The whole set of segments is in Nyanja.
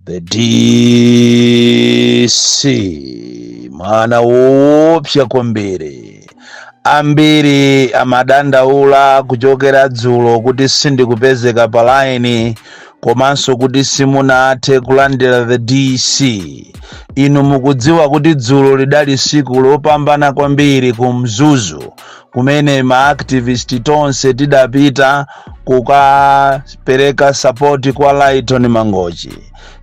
The DC, mwana woopsa kwambiri. Ambiri amadandaula kuchokera dzulo kuti sindikupezeka pa line, komanso kuti simunathe kulandira the DC. Inu mukudziwa kuti dzulo lidali siku lopambana kwambiri ku Mzuzu, kumene ma activist tonse tidapita kukapereka support kwa Lighton Mangochi.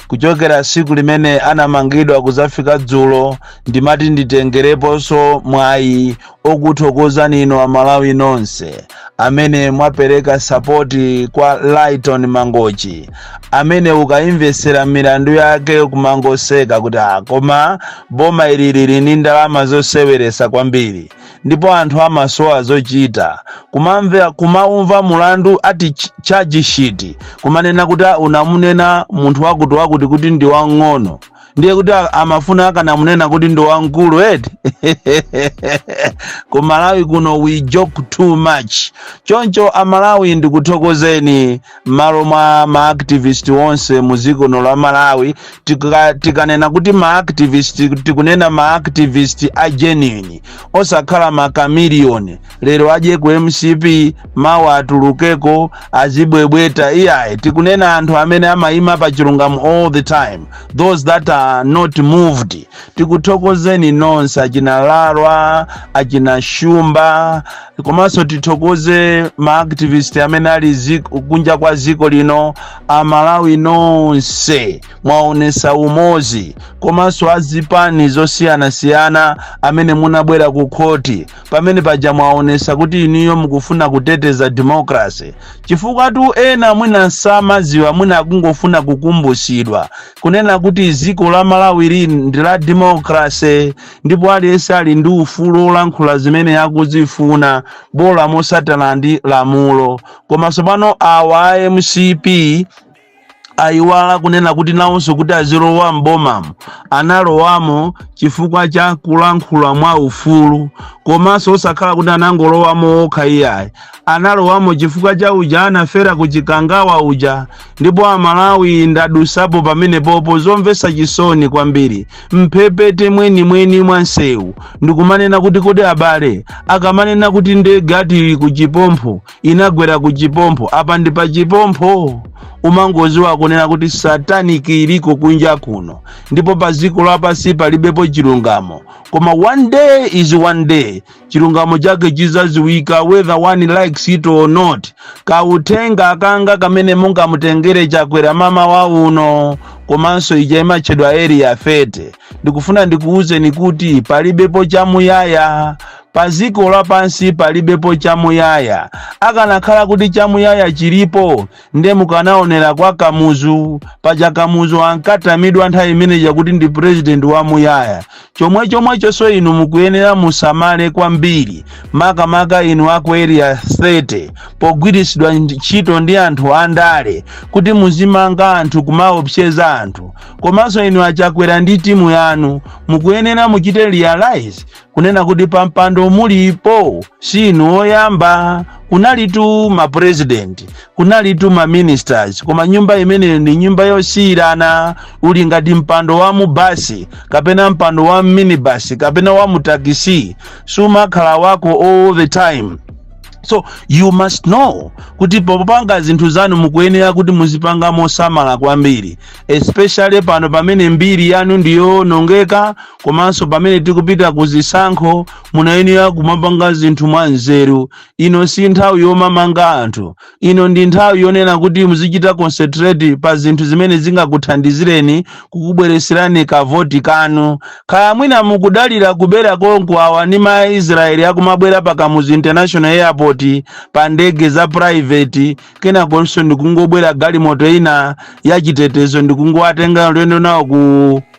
Kuchokera siku limene anamangidwa kuzafika dzulo, ndimati nditengereponso mwayi okuthokozani inu Amalawi nonse amene mwapereka support kwa Lighton Mangochi, amene ukayimvesera milandu yake kumangoseka kuti, "Ah, koma boma ili lili ndi ndalama zoseweresa kwambiri." Ndipo anthu amasowa zochita, kumamva, kumaumva mulandu ati charge sheet kumanena kuti, "Ah, unamunena munthu wakuti wakuti kuti ndi wang'ono." Ndiye kuti amafuna akanamunena kuti ndi wamkulu eti? Ku Malawi kuno we joke too much. Choncho Amalawi, ndikuthokozeni m'malo mwa maactivist onse mu dziko la Malawi. Tikanena kuti maactivist, tikunena maactivist a genuine, osakhala makamiliyoni, lero adye ku MCP, mawa atulukeko azibwebweta, iyayi. Tikunena anthu amene amayima pa chilungamo all the time, those that are not moved. Tikuthokozeni nonse, achina Lalwa, achina Shumba, komanso tithokoze maactivist amene ali kunja kwa ziko lino. Amalawi nonse mwaonesa umozi, komanso azipani zosiyanasiyana amene munabwera ku khoti pamene paja, mwaonesa kuti iniyo mukufuna kuteteza democracy, chifukwa tu ena mwina samaziwa, mwina akungofuna kukumbusidwa kunena kuti dziko la Malawi lili ndi la democracy, ndipo aliyense ali ndi ufulu olankhula zimene akuzifuna, bola mosatana ndi lamulo. Koma tsopano awa a MCP ayiwala kunena kuti nawonso kuti azilowa m'bomamo analowamo chifukwa cha kulankhula mwa ufulu, komanso osakhala kuti anangolowamo okha iyayi, analowamo chifukwa cha uja anafera ku Chikangawa uja. Ndipo Amalawi, ndadusapo pamenepopo, zomvetsa chisoni kwambiri, mphepete mwenimweni mwa nsewu, ndikumanena kuti, kodi abale, akamanena kuti ndege ati ku Chipompho inagwera ku Chipompho, apa ndi pa Chipompho? Umangoziwa kunena kuti satanic iliko kunja kuno, ndipo pa dziko lapansi palibepo chilungamo. Koma one day is one day, chilungamo chake chizaziwika, whether one likes it or not. Kauthenga kanga kamene mungamutengere Chakwera mama wa uno, komanso ija imatchedwa Area 30, ndikufuna ndikuwuzeni kuti palibepo chamuyaya pa dziko lapansi, palibepo chamuyaya. Akanakhala kuti chamuyaya chilipo, ndiye mukanaonera kwa Kamuzu. Paja Kamuzu ankatamidwa nthawi imeneja kuti ndi president wamuyaya. Chomwe chomwechonso inu mukuyenera musamale kwambiri, makamaka inu aku Area 30, pogwiritsidwa ntchito ndi anthu andale kuti muzimanga anthu, kumaopseza anthu. Komanso inu aChakwera ndi timu yanu, mukuyenera muchite realize kunena kuti pampando mulipo sinu oyamba. Kunalitu ma president, kunalitu ma ministers, koma nyumba imeneyo ndi nyumba yosiyirana. Uli ngati mpando wa mubasi kapena mpando wa minibus kapena wa mutakisi, sumakhala wako all the time. So you must know kuti popanga zinthu zanu mukuyenera kuti muzipanga mosamala kwambiri, especially pano pamene mbiri yanu ndiyonongeka, komanso pamene tikupita ku zisankho, munayenera kumapanga zinthu mwanzeru. Ino si nthawi yomamanga anthu, ino ndi nthawi yonena kuti muzichita concentrate pa zinthu zimene zingakuthandizireni kukubwereserani kavoti kanu. Kaya mwina mukudalira kubera konko, awa ndi Maisraeli akumabwera pa Kamuzu International Airport pa ndege za private, kenakonso ndikungobwera galimoto ina yachitetezo ndikungowatenga ulendo nawo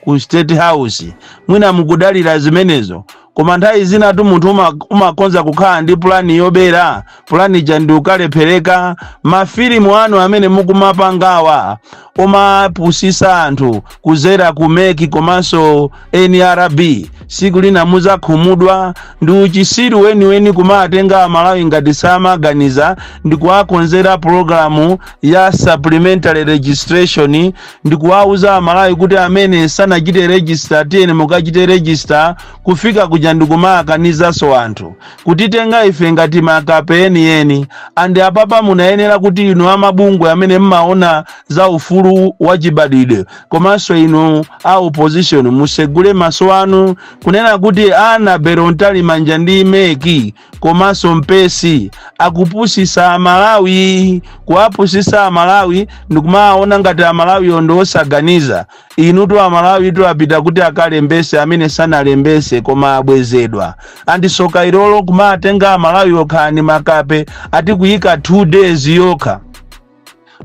ku State House. Mwina mukudalira zimenezo, koma Koma nthawi zinatu munthu umakonza kukhala ndi pulani yobera, pulani ija ndi ukalephereka. Mafilimu anu amene mukumapangawa omapusisa anthu kuzera ku MEC komanso NRB, siku lina muzakhumudwa. Ndi uchisiru weniweni kumatenga Amalawi ngati samaganiza ndi kuwakonzera pulogalamu ya supplementary registration ndi kuwauza Amalawi kuti amene sanachite register, tiyeni mukachite register. Kufika kuja ndikumakanizanso anthu, kutitenga ife ngati makape enieni. Andi apapa munayenera kuti inu amabungwe amene mmaona za ufulu wachibadwidwe komanso inu a opposition musegule maso anu kunena kuti Annabel Mtalimanja ndi MEC komanso Mpesi akupusisa Amalawi, kuwapusisa Amalawi ndikumaona ngati Amalawiyo ndi osaganiza. Inutu Amalawi tu apita kuti akalembese, amene sanalembese koma abwezedwa. Andisoka ilolo kumatenga Amalawi okhala makape, ati kuyika 2 days yokha,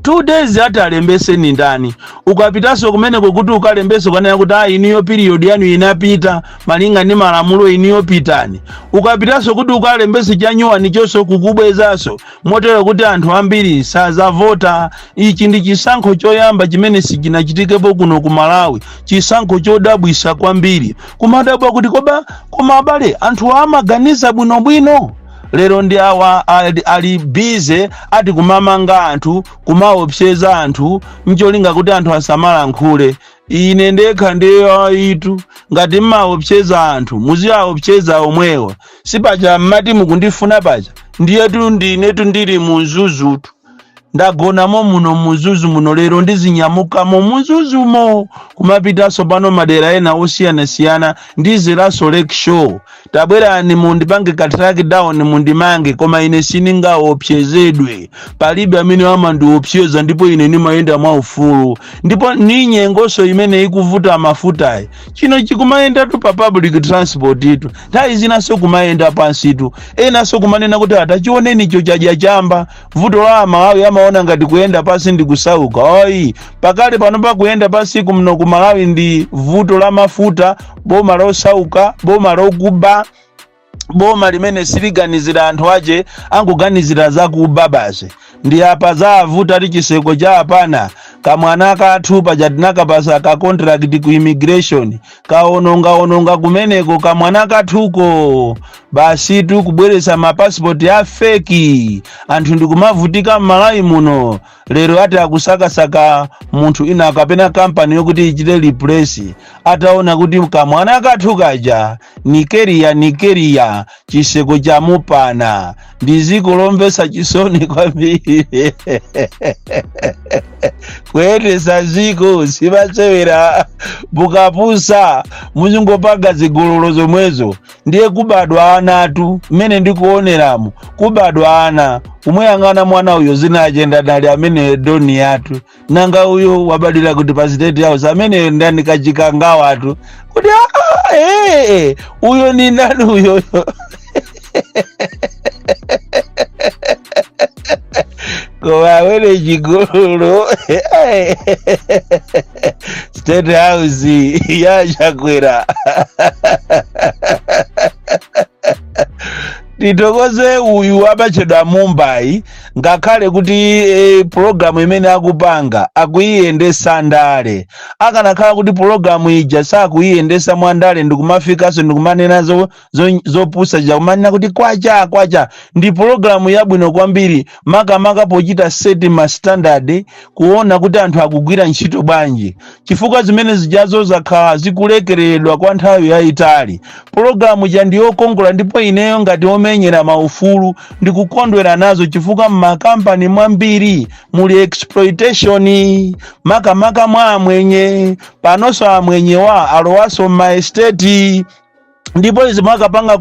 2 days ati alembese ni ndani? Ukapitanso kumeneko kuti ukalembese, ukanena kuti a iniyo period yanu inapita malinga ndi malamulo, iniyo pitani. Ukapitanso kuti ukalembese chanyuwani chonso, kukubwezanso, motero kuti anthu ambiri sazavota. Ichi ndi chisankho choyamba chimene sichinachitikepo kuno ku Malawi, chisankho chodabwisa kwambiri. Kumadabwa kuti koba, koma abale, anthu amaganiza bwinobwino? Lero ndi awa ali busy ati kumamanga anthu, kumaopseza anthu ncholinga kuti anthu asamalankhule. Ine ndekha ndiyo ayitu, ngati mmaopseza anthu muziwaopseza omwewa. Sipaja mmati mukundifuna paja? Ndiyetu ndinetu ndili mu Mzuzutu, ndagonamo muno muZuzu muno. Lero ndizinyamukamo muZuzumo kumapitanso pano madera ena osiyanasiyana, ndizilaso Lake Shore. Tabwerani mundipange ka track down, mundimange, koma ine siningaopsezedwe. Palibe amene amandiopseza, ndipo ine nimayenda mwaufulu. Ndipo ni nyengonso imene ikuvuta mafutayi, chino chikumayendatu pa public transport itu, nthawi zinanso kumayenda pansitu. Enanso kumanena kuti atachionenicho chadya chamba. Vuto la Amalawi, amaona ngati kuyenda pansi ndi kusauka. Ayi, pakale pano pakuyenda pansi kuno ku Malawi ndi vuto la mafuta, boma losauka, boma lokuba, boma limene siliganizira anthu ache, angoganizira zakuba basi. Ndi apa zavuta ti chiseko cha apana. Kamwana kathu paja tinakapasa ka contract ku immigration, kaonongaononga kumeneko kamwana kathuko. Basi tu kubweretsa mapasipoti a fake, anthu ndikumavutika m'Malawi muno. Lero ati akusakasaka munthu ina kapena kampani yokuti ichite replace, ataona kuti kamwana kathu kaja nikeriya nikeriya chiseko chamupana. Ndi ziko lomvetsa chisoni kwambiri. Kuyendesa ziko simasewera, mukapusa muzingopanga zigololo zomwezo. Ndiye kubadwa anatu mmene ndikuoneramo, kubadwa ana kumuyang'ana mwana uyo zinachenda dali amene doni yathu. Nanga uyo wabadwira kuti pa State House amene ndani? Kachikangawatu kuti ah, uyo ni ndani uyoyo? Koma awene chigololo, State House ya Chakwera. Titokoze uyu amachedwa Mumbai, ngakhale kuti pulogalamu imene akupanga akuyiyendesa ndale. Akanakhala kuti pulogalamu ija sakuyiyendesa mwandale ndikumafikanso ndikumanena zopusa ja kumanena kuti kwacha kwacha, ndi pulogalamu yabwino kwambiri, makamaka pochita set ma standard, kuona kuti anthu akugwira ntchito bwanji, chifukwa zimene zijazo zakhala zikulekereredwa kwa nthawi yayitali. Pulogalamu ija ndi yokongola, ndipo ineyo ngati omenyera maufulu ndikukondwera nazo, chifukwa m'makampani mwambiri muli exploitation, makamaka mwa amwenye. Panonso amwenyewa alowanso m'ma estate, ndipo izi mwakapanga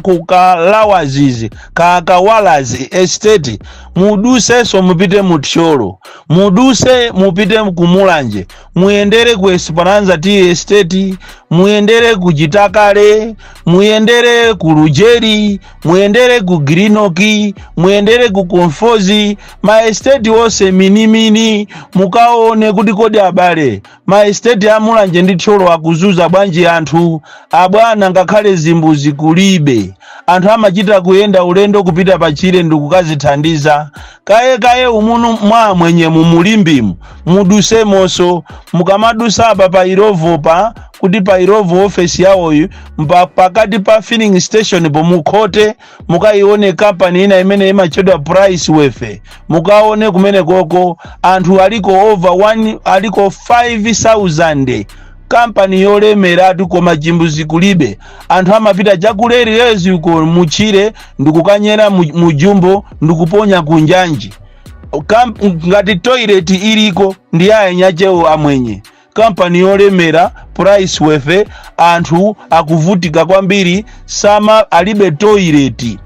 kukalawazizi kakawalazi estate. Mudusenso mupite mu Thyolo, muduse mupite ku Mulanje, muyendere ku Esperanza Tea Estate, muyendere ku Chitakale, muyendere ku Lujeri, muyendere ku Greenock, muyendere ku Conforzi, ma estate onse minimini, mukaone kuti kodi abale, ma estate a Mulanje ndi Thyolo akuzuza bwanji anthu abwana? Ngakhale zimbuzi kulibe. Anthu amachita kuyenda ulendo kupita pachire ndikukazithandiza. Kaye kaye umunu mwa mwenye mumulimbimu, mudusemonso. Mukamadusa apa pa Illovo, pa kuti pa Illovo ofesi yawoyu, pakati pa filling station pomukhote, mukayione kampani ina imene imatchedwa Price Wefe. Mukaone kumene koko anthu aliko over 1, aliko 5000, kampani yolemeratu, koma chimbuzi kulibe. Anthu amapita chakulererezi uko muchire ndikukanyera mujumbo ndikuponya kunjanji. Ngati toilet iliko ndi ayenyachewo amwenye. Kampani yolemera Price Wefe, anthu akuvutika kwambiri, sama alibe toilet.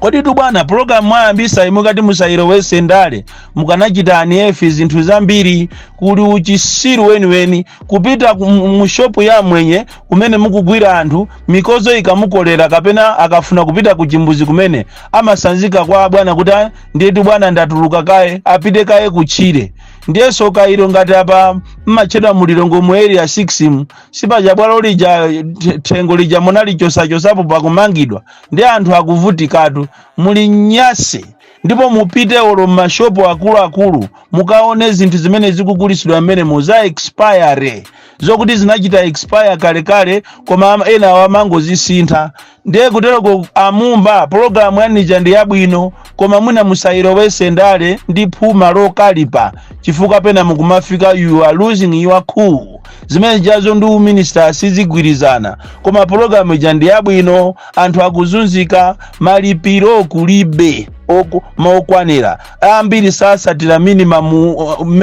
Kodi tu bwana, program mwayambisa imukati musayilowese ndale, mukanachita aniefi zinthu zambiri. Kuli uchisiru weniweni kupita mu shopu ya mwenye kumene mukugwira anthu mikozo, ikamukolera kapena akafuna kupita ku chimbuzi kumene amasanzika kwa bwana kuti, "Ah, ndiyetu bwana, ndatuluka kaye," apite kaye kutchire. Ndiyenso kairo ngati apa mmatchedwa mulilongo mu Area 6 mu sipaja bwalo lija, thengo lija munalichosachosapo pakumangidwa, ndi anthu akuvutikatu muli nyasi. Ndipo mupite olo mmashopu akuluakulu, mukaone zinthu zimene zikugulisidwa mmene muza expire, zokuti zinachita expire kalekale, koma ena amangozisintha. Ndiye kutereko amumba, pologalamu yanija ndi yabwino, koma mwina musayilowese ndale ndi phuma lokalipa, chifukwa pena mukumafika you are losing your cool. Zimene jazo ndi uminista sizigwirizana, koma pologalamu ija ndi yabwino. Anthu akuzunzika, malipiro kulibe mokwanira, ambiri sasatira minimum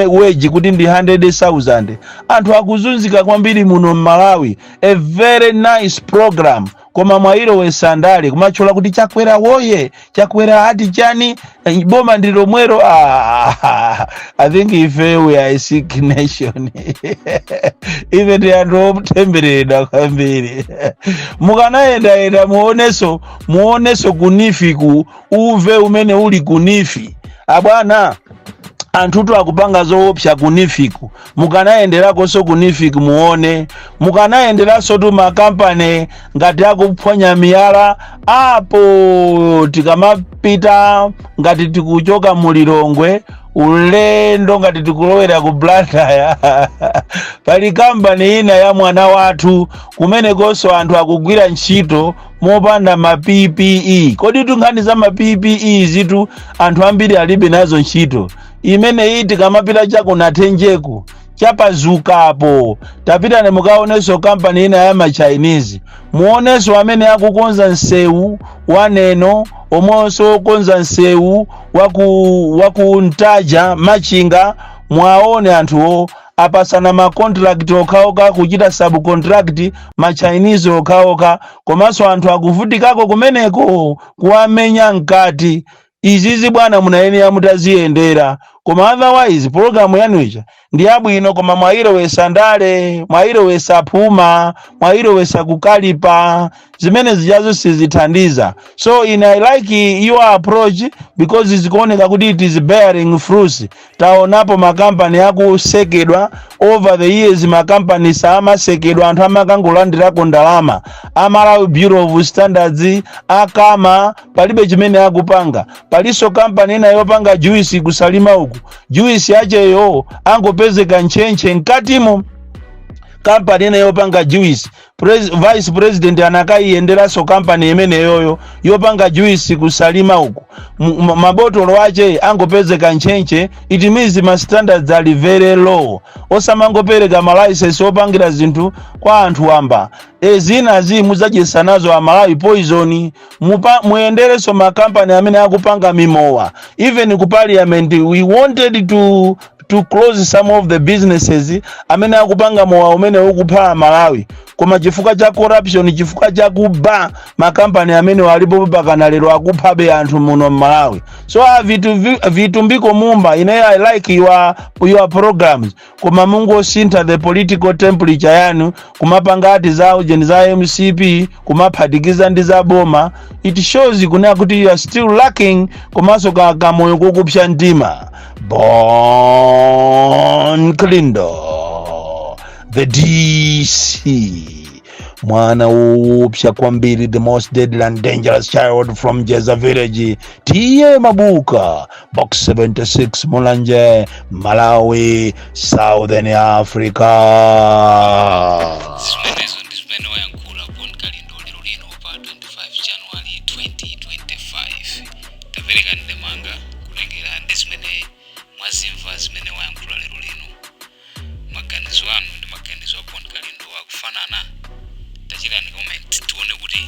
wage kuti ndi 100,000. Anthu akuzunzika kwambiri muno mMalawi. A very nice program, koma mwayilowesa ndale, kumatchola kuti Chakwera woye, Chakwera ati chani, boma ndi lomwero. Ah, I think ife we are a sick nation. Ife ndi anthu otembereredwa kwambiri. Mukanayendayenda muoneso, muoneso ku NEEF, ku uve umene uli ku NEEF abwana, anthutu akupanga zoopsa ku NEEF ku. Mukanayenderakonso ku NEEF ku muone. Mukanayenderanso tu makampani ngati akuphwanya miyala apo, tikamapita ngati tikuchoka mulilongwe ulendo ngati tikulowera ku Blantyre, pali kampani ina ya mwana wathu kumenekonso anthu akugwira ntchito mopanda ma PPE. Kodi tunkhani za ma PPE zitu anthu ambiri alibe nazo ntchito. Imeneyi tikamapita chakunathenjeku chapazukapo, tapitani mukaonenso kampani ina ya ma Chinese, muonenso amene akukonza msewu waneno, omwenso okonza msewu waku Ntaja Machinga. Mwaone anthuwo apasana ma contract okhaokha, kuchita subcontract ma Chinese okhaokha, komanso anthu akuvutikako kumeneko, kuwamenya mkati. Izizi bwana munayenera mutaziyendera, koma otherwise pologalamu yanuija ndi yabwino, koma mwayilowesa ndale, mwayilowesa phuma, mwayilowesa kukalipa, zimene zijazo sizithandiza. So in I like your approach because zikuoneka kuti it is bearing fruits. Taonapo makampani akusekedwa over the years, makampani samasekedwa, anthu amakangolandirako ndalama. Amalawi Bureau of Standards akama palibe chimene akupanga. Palinso kampani ina yopanga juice kusalima uku, juice yacheyo angopezeka ntchentche mkatimo. Kampani ina yopanga juice, vice president anakayiyenderanso kampani imeneyoyo yopanga juice kusalima uku. Mabotolo ache angopezeka ntchentche. It means ma standards ali very low. Osamangopereka ma license opangira zinthu kwa anthu wamba. Zina mudzadyesa nazo Amalawi poison. Muyenderenso makampani amene akupanga mimowa. Even ku parliament we wanted to to close some of the businesses amene akupanga mowa umene ukupha Malawi. Koma chifukwa cha corruption, chifukwa cha kuba, makampani amene alipo pakana lero akuphabe anthu muno mMalawi. So Vitumbiko Mumba, ine I like your programs, koma mungosintha the political temperature yanu, kumapanga ati za ujeni za MCP kumaphatikiza ndi za boma. It shows kunena kuti you are still lacking komanso kamoyo kokupsya mtima. Bon Kalindo, the DC, mwana woopsa kwambiri, the most deadly and dangerous child from Jeza village, T/A Mabuka, Box 76, Mulanje, Malawi, Southern Africa. Zimenezo ndi zimene wayankhula Bon Kalindo lero lino pa 25 January 2025. Tapereka ndemanga kutengera ndi zimene mwazimva, zimene wayankhula lero lino. Maganizo anu ndi maganizo a Bon Kalindo akufanana? Tachitani comment tione kuti